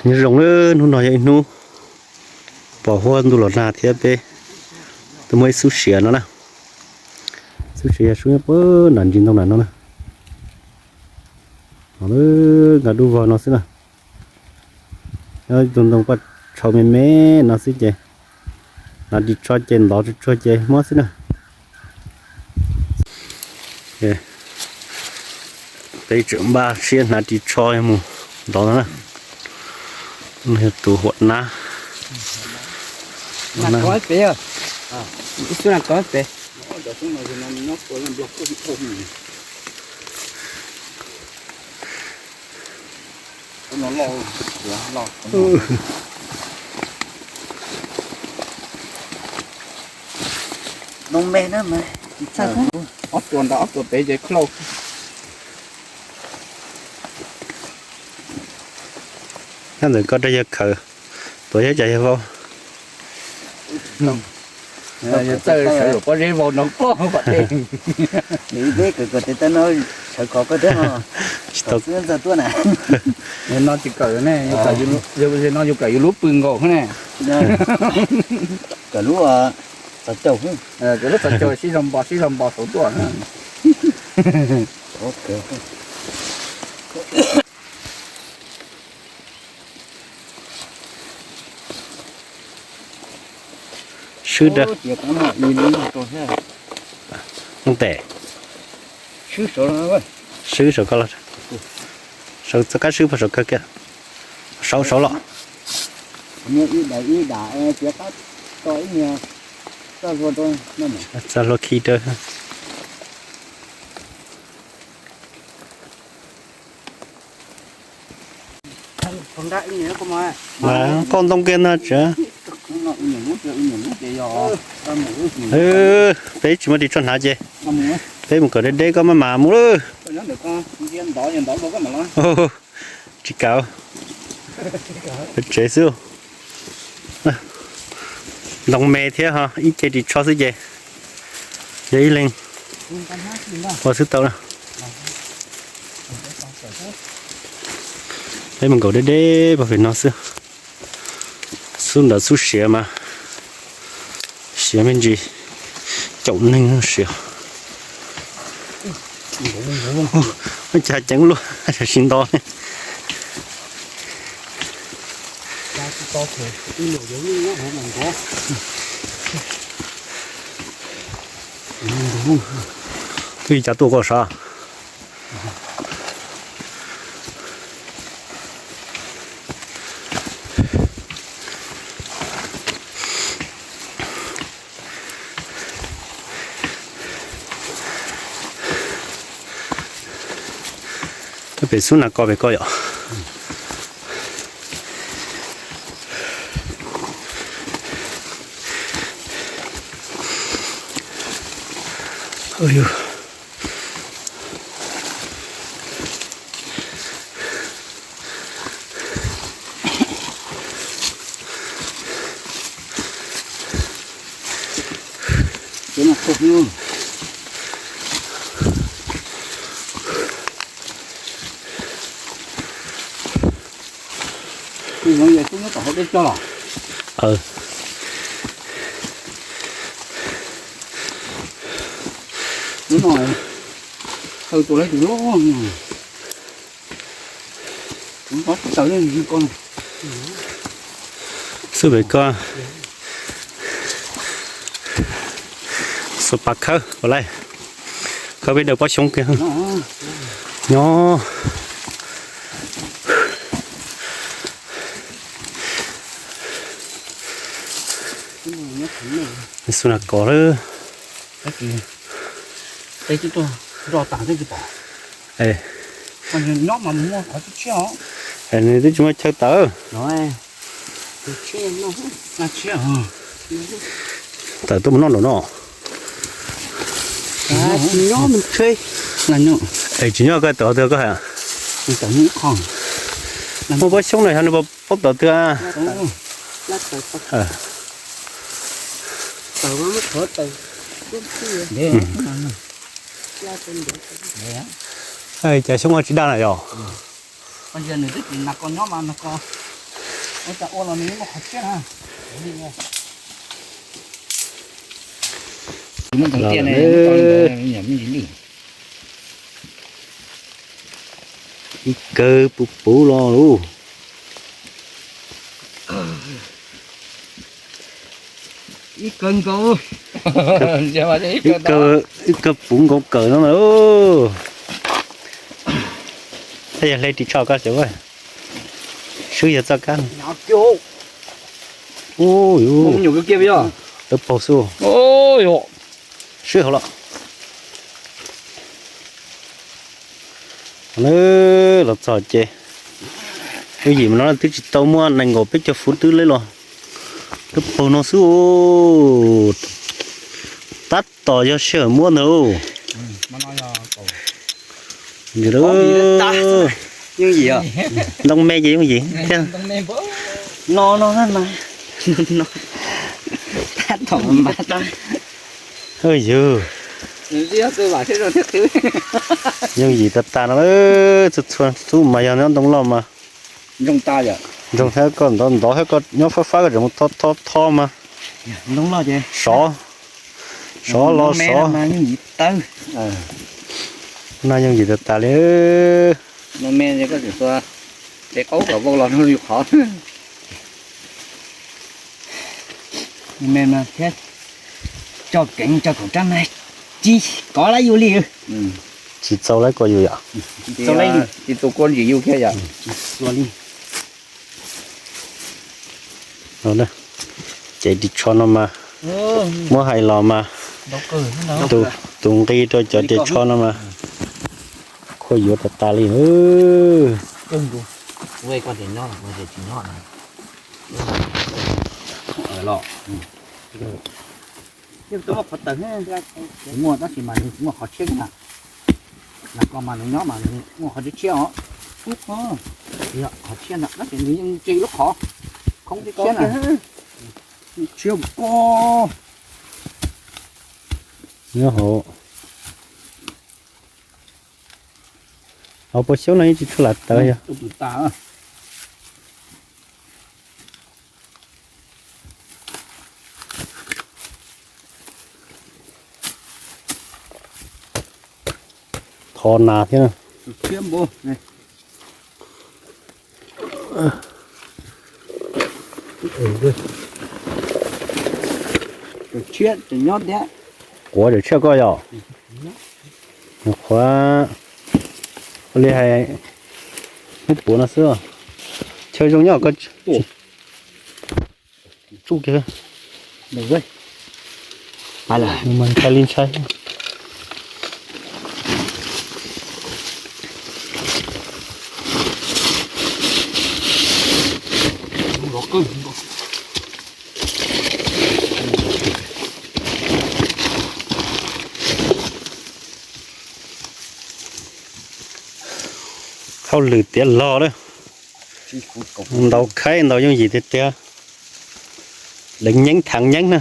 Nyob zoo, hnub no yog ib hnub pom huab ntuj los nag thiab peb tuaj muab ib xub siav no na. Xub siav yog xub nyob puag nram ntsis ntoo nram no na. Nqa dub vog no xwb na. Nyob tus ntoo paj tshau me me no xwb ces hnav ris tsho ces ntov tsuag tsuag ces muab xwb na. Peb tseem npaj siab hnav ris tsho mus ntov no na. Yog tus huam nab. Noo me na mas, ob tuas nrad ob tuas pem ces khau. Nyob ntawm koj rau yawg khaws, tuav yog cas yawg vau. Yawg txawj sawv los pob zeb vau no koj pom tej. Nws ib peb kawm kawm tes taw no sawv khov kawg thiab no. Tsis tau xwb ntxawg tuaj na. No tsis kawm ne, no yus kawm yus lub pw nkaus ne. Kawm lub txhos caug, kawm lub txhos caug sib zog npo sib zog npo saud tuaj. Swb dawb. Tes. Swb saum koj los. Saum, txoj kab swb puag saum kawg kiag. Saud saud los. Txaj hlua khi rau. Mas poj ntoo kiag no tsev. Peb tsis muaj ris tsho hnav ces peb mus kawm deb deb koj maj mam mus lawm. Tsis kawm, tsev xwb. Ntoo me thiab ho ib ce ris tsho xwb ces yog ib leeg ua xwb tau na. Peb mus nkaum deb deb pem no xwb. Xub ntawd xub siav mas siav me ntsis, caum neeg siav. Ua cas ceev luaj, sib nto. Twb li cas tuaj koj sav. Pem xub nas kos pem koj yom. Xub pem koj, xuas pas khawb ua laij, khawb peb daws pob xyoob kiag. Nyob xub nas kos lawm. Nws twb tsis muaj chaw tawm. Tawm tuaj mus noj nraum no. Es tsis nyob koj tawm twg koj hais. Muaj pob xyoob no xyov nws puas paub tawm twg. Cas xyoob tsis daj na yog. Ua cas ua los nws muaj qhov tshiab na. Muaj ntoo tiaj ne, ib kawg puv puv los lawm. Ib kawg nkaus. Ib kawg puv nkaus kawm no na. Yog hle ris tsho koj xyov, swb yog txoj kab. Ub, tawb paug xwb. Swb hauv los. Los txog ces lub yim no twb tsis tau muaj nees nkaum peb caug fuv twb leb los. Tawb paug no xwb. Tab tom yog sij hawm muab ntag. Yooj yim, ntoo me ces yooj yim thiab. No no mas. Tab tom mas. Yog, yooj yim tag tag no. Txhua txhua xub mas yog nyob ntoo loj mas. Ntoo thiab koj ntov ntov thiab koj nyob fab fab koj tseem mus tho tho tho mas. Sov, sov los sov. No yooj yim tag tas li. Tso keev tso kaum rab na, tsis kov lawm yus li. Tsis txaus lawm koj yus yom. Tsis tus kua ntsis yus kiag yom. Tsis txaus li. Ces ris tsho no mas muab hais los mas tus nqi rau cov ris tsho no mas khuaj yuav tas tas li. Muaj tab sis mas nws muaj qhov tshiab na. Nas koj mas nws nyob mas nws muaj qhov tshiab tshiab os. Qhov tshiab ntawm tab sis nws yeej tsis lub qhov khoob tshiab tshiab na. Tshiab ko. Nyob hauv, hauv pua xyoob no yeej tsis tshua lam tawv yog. Tho nas thiab. Tshiab tseem nyob thiab. Quav tseem tshiab koj yom? Qhuav li hais hnub puav no xwb. Chaw zoo nyob koj tsuj kiag. Ntshai li ntshai. Hauj lwm tiav log lawm. Ntaus khaib ntaus yooj yim tiag tiag. Deev nyeeb theev nyeeb na.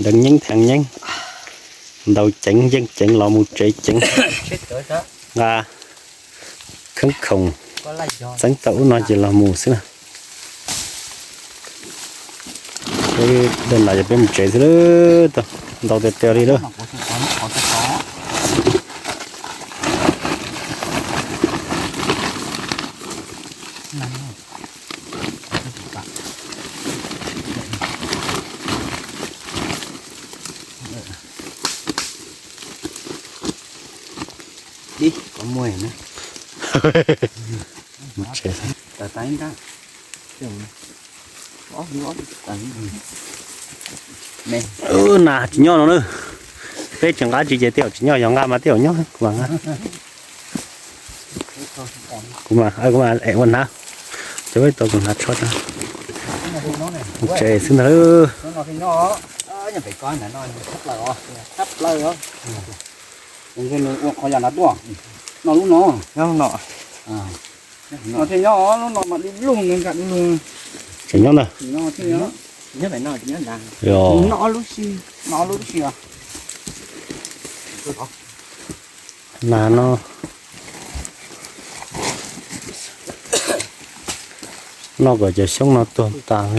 Deev nyeeb theev nyeeb. Ntaus ceev yeej ceev los mus tsev ceev. Nqa khoob khoom txeeb tau ub no ces los mus xwb na. Peb dej ntas ces peb mus tsev xwb lawm. Ntaus tiag tiag li lawm. Nas tsis nyob no na. Peb tsis nqa tsis ces tej zaum tsis nyob, yog nqa mas tej zaum nyob. Kuv mas, kuv mas ua hnav, cov peb tau tus hnav tsho tsev xwb ntag. Noj lub no, noj lub no. Tseem nyob ntag. Nas no. Noj kom cov xyoob no tuag tas.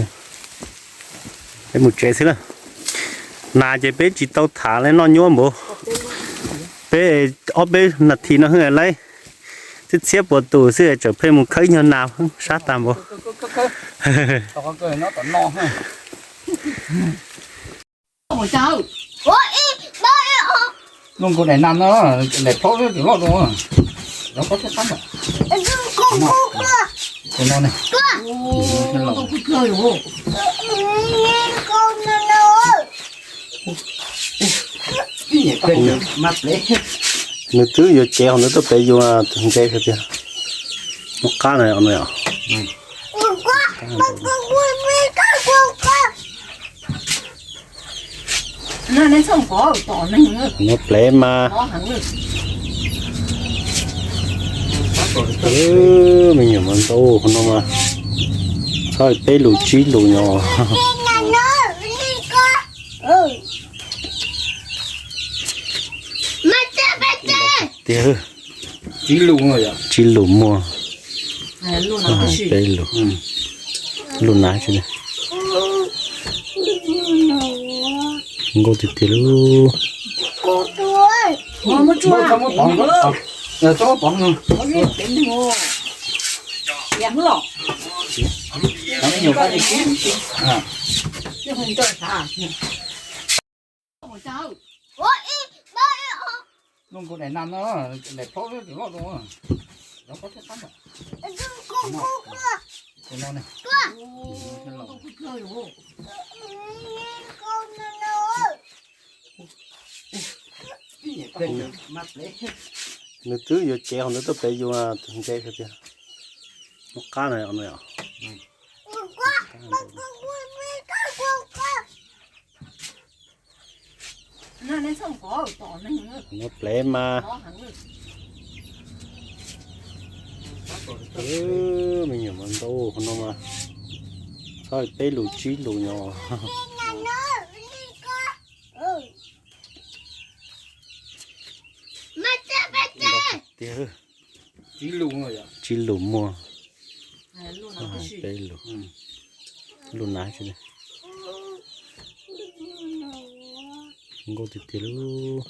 Peb mus tsev xwb na. Nas ces peb tsis tau tham li, noj nyuaj npaum. Peb ob peb nas this no hwj laib txhiab txhiab puas tus xwb tseem pheej mus khawb ib nyuag nas sab tag npaum. Nws twb yuav cev hauv ntawd tuaj pem yus ntse tiag. Muab qab no. Nws plev mas. Me nyuam mas ntau no mas. Txhob peb lus tsib lus no. Tiag. Tsib lus muaj. Peb lus. Lus nav tsis. Nkauj tiag tiag lub. Nws twb yuav cev hauv ntawd tuaj pem yus ntse tiag. Muab qab no. Nws plev mas. Me nyuam mas ntau no mas. Txhob peb lus tsib lus no. Tiag. Tsib lus muaj. Peb lus. Lus nav tsis. Nkauj tiag tiag lub.